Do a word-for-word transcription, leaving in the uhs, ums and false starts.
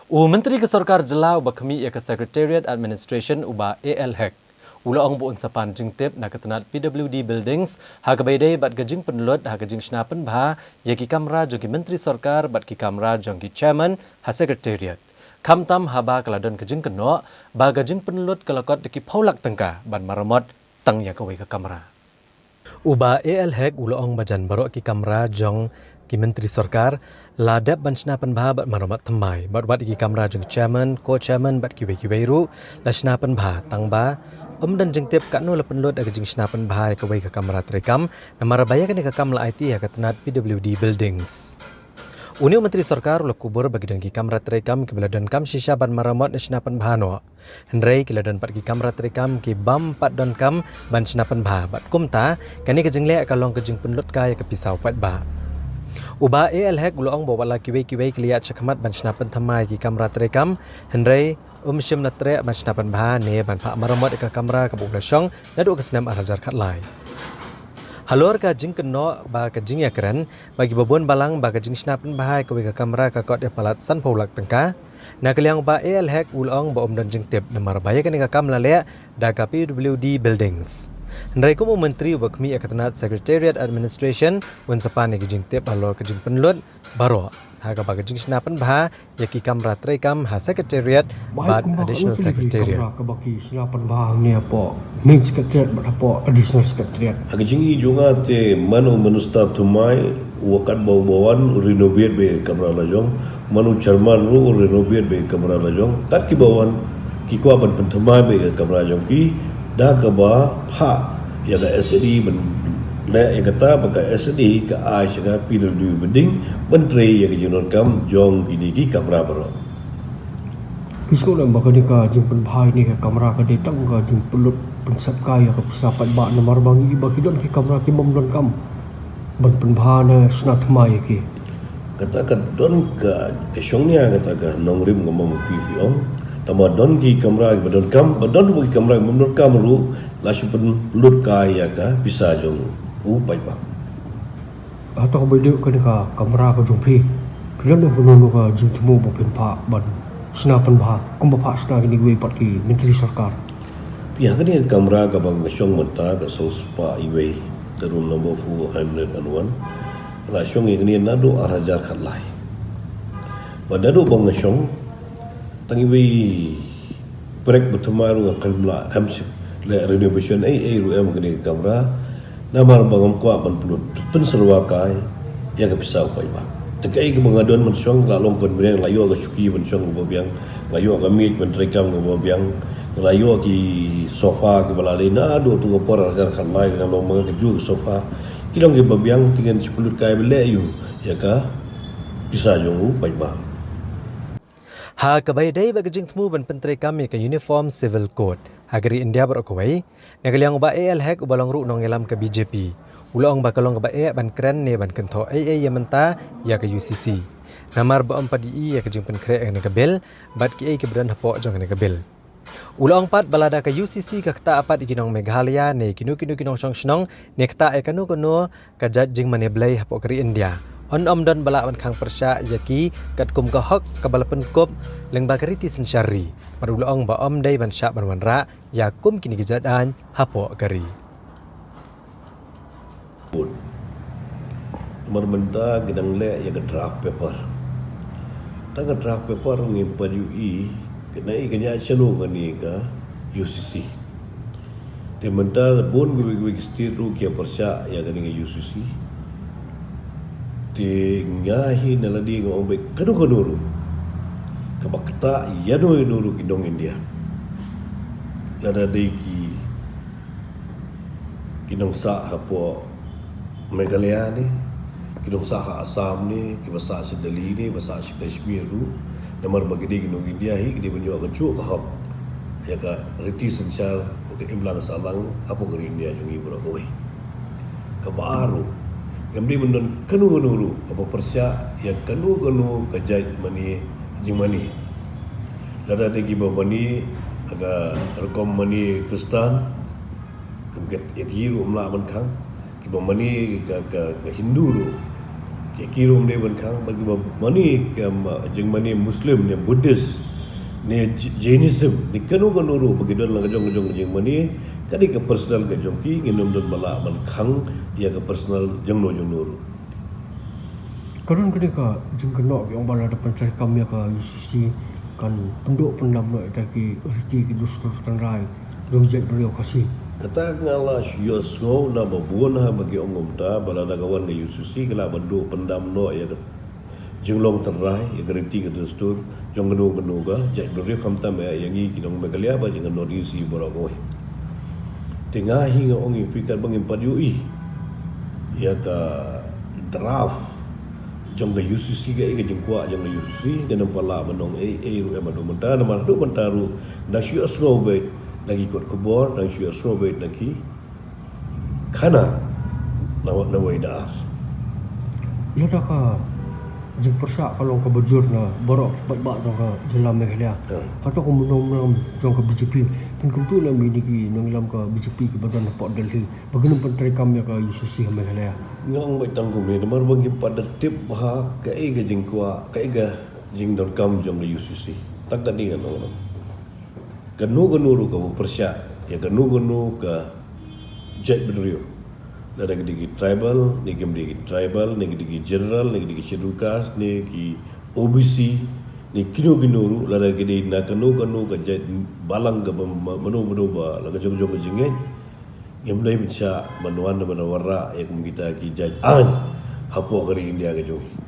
U Myntri ka Sorkar Jylla uba khmih ïa ka Secretariat Administration, u Bah A L Hek, u la ong ba un sa pan jingtip na ka tnat P W D Buildings ha kaba ïadei bad ka jingpynlut ha ka jingshna pynbha ïa ki kamra jong ki Myntri Sorkar bad ki kamra jong ki Chairman ha Secretariat, khamtam haba ka la don ka jingkynnoh ba ka jingpynlut ka la kot da ki phew lak tyngka ban maramot tang ïa kawei ka kamra. U Bah A L Hek u la ong ba jan baroh ki kamra jong ki Myntri Sorkar la dep ban shna pynbha bad maramot thymmai, bad wat ïa ki kamra jong ki Chairman, Co-Chairman bad kiwei kiwei ruh la shna pynbha, tangba ym don jingtip katno la pynlut ïa ka jingshna pynbha ïa kawei ka kamra treikam, namar ba ïa kane ka kam la aiti ha ka tnat P W D Buildings. Une u Myntri Sorkar u la kubur ba ki don ki kamra treikam kiba la donkam shisha ban maramot ne shna pynbha noh. Hynrei ki la don pat ki kamra treikam kibym pat donkam ban shna pynbha, bad kumta kane ka jingleh ka long ka jingpynlut kai ïa ka pisa u paidbah. U Bah A L Hek u la ong ba wat la kiwei kiwei ki la ïaid shakhmat ban shna pynthymmai ïa ki kamra treikam, hynrei ym shym la treh ban shna pynbha ne ban phah maramot ïa ka kamra kaba u la shong naduh ka snem ar hajar khatlai. Halor ka jingkynnoh ba ka jingïakren ba kiba bun balang ba ka jingshna pynbha ïa kawei ka kamra ka kot ïa palat sanphew lak tyngka, na ka liang u Bah A L Hek u la ong ba ym don jingtip namar ba ïa kane ka kam la leh da ka P W D Buildings. Hynrei kum u Myntri uba khmih ïa ka tnat Secretariat Administration, un sa pan ïa ka jingtip halor ka jingpynlut baroh ha kaba ka jingshna pynbha ïa ki kamra treikam ha Secretariat bad Additional Secretariat. Kamra kaba ki shna pynbha hangne hapoh Main Secretariat bad hapoh Additional Secretariat. Ha ka jingïohi jong nga te man u Minister thymmai u kat ba u ba wan u renovate beit ka kamra la jong, man u Chairman ruh u renovate beit ka kamra la jong, kat kiba wan ki kwah ban pynthymmai beit ka kamra jong ki, da kaba phah ïa ka S N E ban leh ïa kata ba ka S N E ka ai sha ka P W D Building ban trei ïa ka jingdonkam jong kine ki kamra baroh. Phi sngewthuh lem ba kane ka jingpynbha ïa kane ka kamra ka dei tang ka jingpynlut pynsep kai ïa ka pisa paidbah namar ba ngi ba ki don ki kamra ki bym donkam ban pynbha ne shna thymmai ïa ki. Kata ka don ka, ka shong nia kata ka nongrim ka mong phi phi ong. Tangba don ki kamra kiba donkam, ba don ruh ki kamra kiba donkam ruh la shu pynlut kai ïa ka pisa jong u paidbah. Hato kaba ïadei kane ka kamra ka jong phi, phi don ne kumno ka jingthmu ba phin phah ban shna pynbha kumba phah shna kine kiwei pat ki myntri sorkar? Phi, ha kane ka kamra kaba nga shong mynta ka sawspah iwei, ka room number four hundred and one, la shong ïa kane naduh ar hajar khatlai. Bad naduh ba nga shong, tang iwei prek ba thymmai ruh nga khlem lah, em, leh renovation ei ei ruh em ha kane ka kamra. Namar ba ngam kwah ban pynlut, pynsyrwa kai ïa ka pisa u paidbah. Te kaei kaba nga don ban shong, la long convenient, la ïoh ka shuki ban shong kaba biang, la ïoh ka miej ban treikam kaba biang, la ïoh ki sofa kiba la dei naduh tu ka por ar hajar khatlai, ka long ma ka juh ka sofa. Ki long kiba biang, te ngan shu pynlut kai ba leh aïu ïa ka pisa jong u paidbah. Ha kaba ïadei bad ka jingthmu ban pyntreikam ïa ka Uniform Civil Code ha ka ri India baroh kawei, na ka liang u Bah A L Hek uba long ruh u nongïalam ka B J P, u la ong ba ka long kaba eh ban kren ne ban kynthoh ei ei ïa mynta ïa ka U C C, namar ba ym pat ïohi ïa ka jingpynkhreh ïa kane ka bill bad kiei kiba don hapoh jong kane ka bill. U la ong pat ba lada ka U C C ka ktah pat ïa ki nong Meghalaya ne kino kino ki nongshong shnong ne ktah ïa kano kano ka jait jingmane blei hapoh ka ri India, yn ym don ba lah ban khang pyrshah ïa ki katkum ka hok kaba la pynkup lyngba ka riti synshar ri. Bad u la ong ba ym dei ban shah ban wanrah ïa kum kine ki jait aiñ hapoh ka ri. Namar mynta ki dang leh ïa ka draft paper. Tang ka draft paper ngim pat ïohi ka dei ka ñiah shano kane ka U C C. Te mynta bun kiwei kiwei ki state ruh ki ïa pyrshah ïa kane ka U C C. Te nga hi na lade nga ong ba kano kano ruh kaba ktah ïano ïano ruh ki nong India, lada dei ki ki nongsah hapoh Meghalaya ne, ki nongsah ha Assam ne, kiba sah sha Delhi ne, ba sah sha Kashmir ruh, namar ba ki dei ki nong India hi, ki dei ban ïoh ka juh ka hok ïa ka riti synshar bad ka imlang sahlang hapoh ka ri India jong ngi baroh kawei. Kaba ar ruh, ngam dei ban don kano kano ruh kaba pyrshah ïa kano kano ka jait mane, jingmane. Lada dei kiba mane ha ka rukom mane Khristan, kumta ïa ki ruh ym lah ban khang. Kiba mane ka, ka, ka Hindu ruh, Ki ruh ym dei ban khang, ba ki ba mane, ki, um, jingmane Muslim ne Buddhist ne J-, Jainism ne kano kano ruh ba ki don la ka jong ka jong ka jingmane, ka dei ka personal ka jong ki, ngin ym don ba lah ban khang ïa ka personal jong no jong no ruh. Ka don kane ka jingkynnoh ki ong ba lada pyntreikam ïa ka U C C kan pynduh pyndam noh ïa kita ki riti ki dustur tynrai jong jaitbynriew Khasi. Kata nga la shu ïohsngew na ba bun ha ba ki ong kumta ba lada ka wan ka U C C ka lah ban duh pyndam noh ïa ka jinglong tynrai, ïa ka riti ka dustur jong kano kano ka jaitbynriew, khamtam ïa ngi ki nong Meghalaya bad jong ka North East baroh kawei. Te nga hi nga ong ïa phi katba ngim pat ïohi ïa ka draft jong ka U C C, kaei ka jingkwah jong ka U C C, ngin ym pat lah ban ong ei ei ruh. Em, haduh mynta, namar haduh mynta ruh dang shu ïohsngew beit na ki kot khubor, dang shu ïohsngew beit na ki khana na wa-, na wei na ar. Lada ka jingpyrshah ka long kaba jur na baroh ki paidbah jong ka jylla Meghalaya, ha, kato ka mynnor mynnor jong ka B J P, phin kyntu lem ïa kine ki nongïalam ka B J P kiba don hapoh Delhi ba kin ym pyntreikam ïa ka U C C ha Meghalaya. Nga ong beit tang kumne namar ba ngim pat da tip bha kaei ka jingkwah, kaei ka jingdonkam jong ka U C C. Tang kane ngan ong. Kano kano ruh kaba pyrshah ïa kano kano ka jaitbynriew, lada ki dei ki tribal ne kim dei ki tribal, ne ki dei ki general, ne ki dei ki scheduled caste, ne ki O B C, ne kino kino ruh, lada ki dei na kano kano ka jait balang kaba ma-, mano mano ba la ka jong jong ka jingngeit, ngim dei ban shah ban wan ban wanrah ïa kum kita ki jait aiñ hapoh ka ri India ka jong ngi.